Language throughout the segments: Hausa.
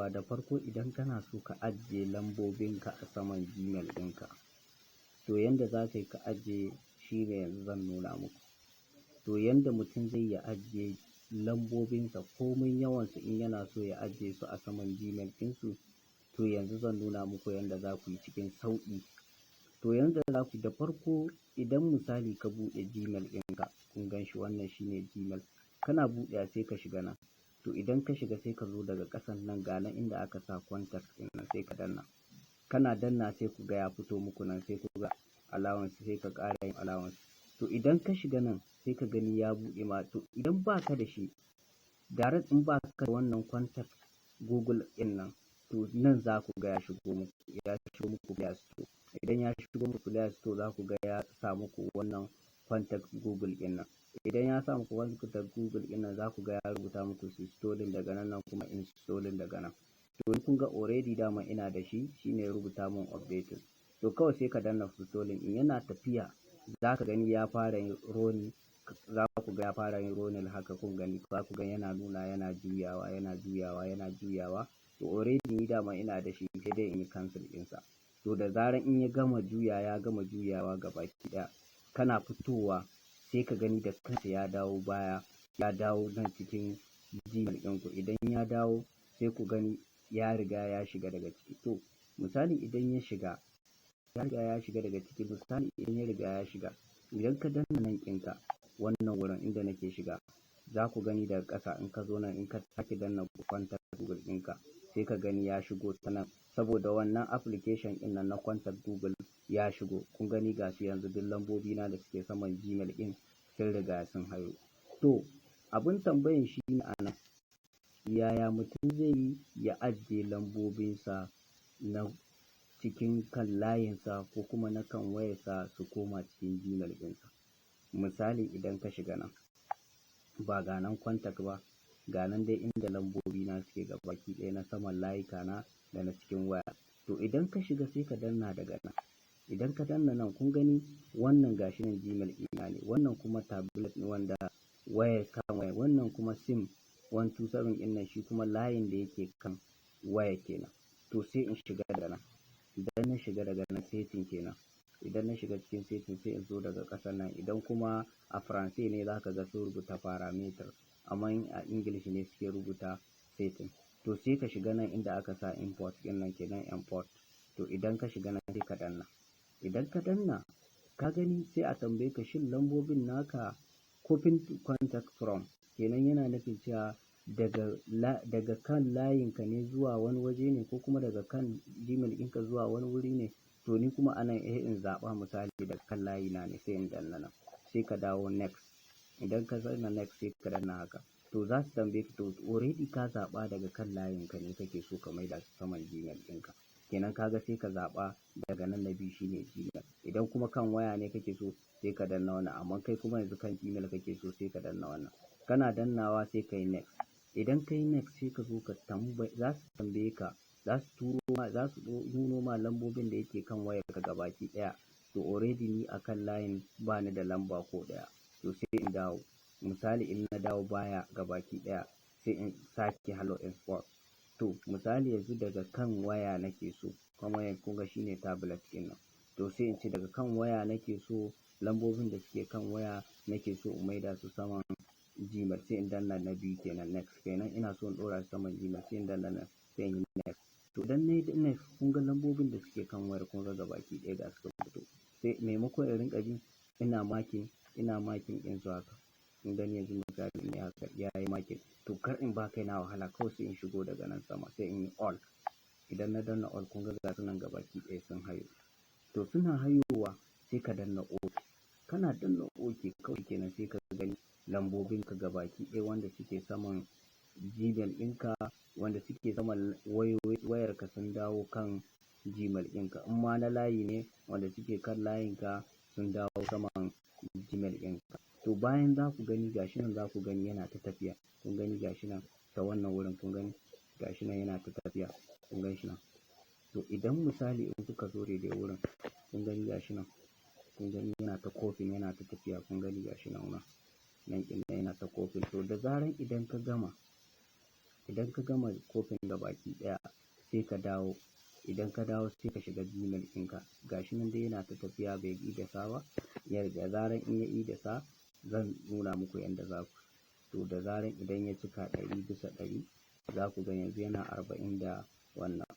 Yauwa, da farko idan kana so ka ajiye lambobinka a saman Gmail ɗinka, to yanda za ka yi ka ajiye shine yanzu zan nuna muku. To yanda mutum zai iya ajiye lambobinsa komai yawansu in yana so ya ajiye su a saman Gmail ɗinsu, to yanzu zan nuna muku yanda za ku yi cikin sauƙi. To yanda za ku da farko, idan misali ka buɗe Gmail ɗinka, kun gan shi, wannan shine Gmail. Kana buɗewa sai ka shiga nan. To idan ka shiga, sai ka zo daga ƙasan nan, ga nan inda aka sa contact ɗin nan, sai ka danna. Kana danna sai ku ga ya fito muku nan, sai ku ga allowance, sai ka ƙara yin allowance. To idan ka shiga nan sai ka gani ya buɗe ma. To idan ba ka da shi, direct in ba ka da wannan contact Google ɗin nan, to nan za ku ga ya shigo muku, ya shigo muku Play Store. Idan ya shigo muku Play Store, za ku ga ya sa muku wannan contact Google ɗin nan. Idan ya sa muku contact Google ɗin nan, za ku ga ya rubuta muku installing daga nan, nan kuma installing daga nan. To kun ga already dama ina da shi, shine ya rubuta mun updating. To kawai sai ka danna installing in yana tafiya, za ka gani ya fara yin running, za ku ga ya fara yin running haka. Kun gani, za ku ga yana nuna yana juyawa, yana juyawa, yana juyawa. To already ni dama ina da shi, sai dai in yi cancel ɗinsa. To da zarar in ya gama juya, ya gama juyawa gabaki ɗaya, kana fitowa sai ka gani da kansa ya dawo baya, ya dawo nan cikin Gmail ɗinku. Idan ya dawo, sai ku gani ya riga ya shiga daga ciki. To misali idan ya shiga, ya riga ya shiga daga ciki. Misali idan ya riga ya shiga, idan ka danna nan ɗinka, wannan wurin inda nake shiga, za ku gani daga ƙasa in ka zo nan, in ka sake danna contact Google ɗinka, sai ka gani ya shigo ta nan, saboda wannan application ɗin nan na contact Google ya shigo. Kun gani, ga su yanzu duk lambobina da suke saman Gmail ɗin sun riga sun hayo. To abin tambayan shi ne a nan, yaya mutum zai yi ya ajiye lambobinsa na cikin kan layinsa ko kuma na kan wayarsa su koma cikin Gmail ɗinsa? Misali idan ka shiga nan, ba ga nan contact ba, ga nan dai inda lambobina suke gabaki ɗaya na saman layikana da na cikin waya. To idan ka shiga, sai ka danna daga nan. Idan ka danna nan, kun gani, wannan gashi nan Gmail ɗina ne, wannan kuma tablet ne wanda wayar kan waya, wannan kuma SIM 127 ɗin nan, shi kuma layin da yake kan waya kenan. To sai in shiga daga nan. Idan na shiga daga nan, setting kenan. Idan na shiga cikin setting, sai in zo daga ƙasan nan. Idan kuma a Faransai ne, za ka ga sun rubuta paramètres, amma in a English ne suke rubuta setting. To sai ka shiga nan inda aka sa import ɗin nan kenan, import. To idan ka shiga nan, sai ka danna. Idan ka danna, ka gani, sai a tambaye ka shin lambobin naka copy contact from kenan, yana nufin cewa daga kan layinka ne zuwa wani waje ne, ko kuma daga kan Gmail ɗinka zuwa wani wuri ne. To ni kuma a nan eh in zaɓa, misali daga kan layina ne, sai in danna nan. Sai ka dawo next. Idan ka danna next, sai ka danna haka. To za su tambaye ka, to already ka zaɓa daga kan layinka ne kake so ka maida su saman Gmail ɗinka. Kenan ka ga sai ka zaɓa daga nan na biyu, shine Gmail. Idan kuma kan waya ne kake so, sai ka danna wannan, amma kai kuma yanzu kan Gmail kake so, sai ka danna wannan. Kana dannawa sai ka yi next. Idan ka yi next, sai ka zo ka tambaye, za su tambaye ka, za su turo ma, za su nuno ma lambobin da yake kan wayarka gabaki ɗaya. To already ni a kan layin bani da lamba ko ɗaya. To sai in dawo. Misali in na dawo baya gabaki ɗaya, sai in sake hallo export. To misali yanzu daga kan waya nake so, kan wayan kun ga shine tablet ɗin nan. To sai in ce daga kan waya nake so, lambobin da suke kan waya nake so in maida su saman Gmail, sai in danna na biyu kenan, next kenan. Ina so in ɗora su saman Gmail, sai in danna nan, sai in yi next. To idan nayi next, kun ga lambobin da suke kan wayar, kun ga gabaki ɗaya ga suka fito. Sai maimakon in rinƙa bi ina marking, ina marking ɗin su haka. Kun gani, yanzu misali in yi haka, yayi marking. To kar in ba kaina wahala, kawai sai in shigo daga nan sama, sai in yi all. Idan na danna all, kun ga gasu nan gabaki ɗaya sun hayo. To suna hayowa, sai ka danna OK. Kana danna OK kawai kenan, sai ka gani lambobin ka gabaki ɗaya wanda suke saman Gmail ɗinka, wanda suke saman wayarka sun dawo kan Gmail ɗinka. In ma na layi ne, wanda suke kan layinka sun dawo saman Gmail ɗinka. To bayan za ku gani gashi nan, za ku gani yana ta tafiya. Kun gani, gashi nan ta wannan wurin, kun gani gashi nan yana ta tafiya. Kun gan shi nan. To idan misali in kuka zo daidai wurin, kun gani gashi nan. Kun gani, yana ta copying, yana ta tafiya. Kun gani, gashi nan nan. Nan ɗin yana ta copying. To da zaran idan ka gama, Idan ka gama copying gabaki ɗaya, sai ka dawo. Idan ka dawo, sai ka shiga Gmail ɗinka. Gashi nan dai yana ta tafiya, bai idasa ba. Da zaran in ya idasa, zan nuna muku yanda za ku. To, da zaran idan ya cika 100%, za ku ga yanzu yana 40 da wannan.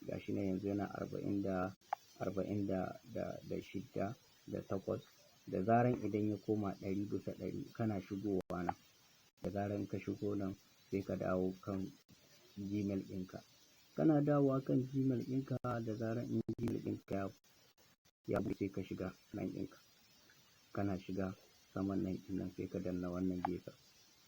Gashi nan yanzu yana arba'in da arba'in da da da shidda da takwas. Da zaran idan ya koma 100%, kana shigowa nan. Da zaran ka shigo nan, sai ka dawo kan Gmail ɗinka. Kana dawowa kan Gmail ɗinka, da zaran in Gmail ɗinka ya buɗe, sai ka shiga nan ɗinka. Kana shiga saman nan ɗin nan, sai ka danna wannan gefen.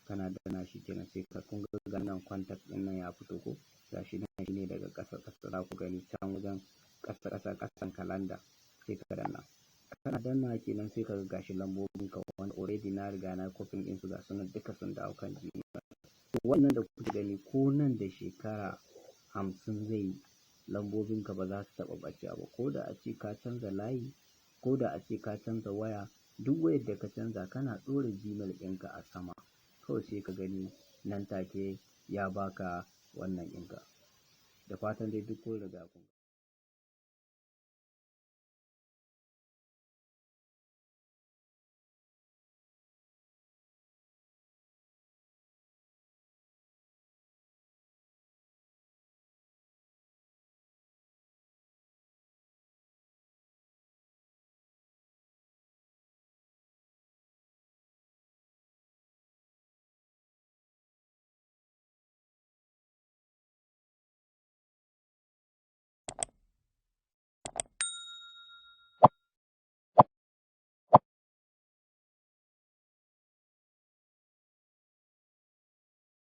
Kana danna shi kenan, sai ka kun ga nan contact ɗin nan ya fito ko? Gashi nan, shine daga ƙasa ƙasa, za ku gani can wajen ƙasa ƙasa, ƙasan calendar, sai ka danna. Kana dannawa kenan, sai ka ga gashi lambobin ka wanda already na riga na copying ɗinsu, ga su nan duka sun dawo kan Gmail. To, wannan da kuke gani, ko nan da shekara 50 zai yi, lambobin ka ba za su taɓa ɓacewa ba. Ko da ace ka canza layi, ko da ace ka canza waya, duk wayar da ka canza, kana ɗora Gmail ɗinka a sama, kawai sai ka gani nan take ya baka wannan ɗinka. Da fatan dai duk kun riga kun.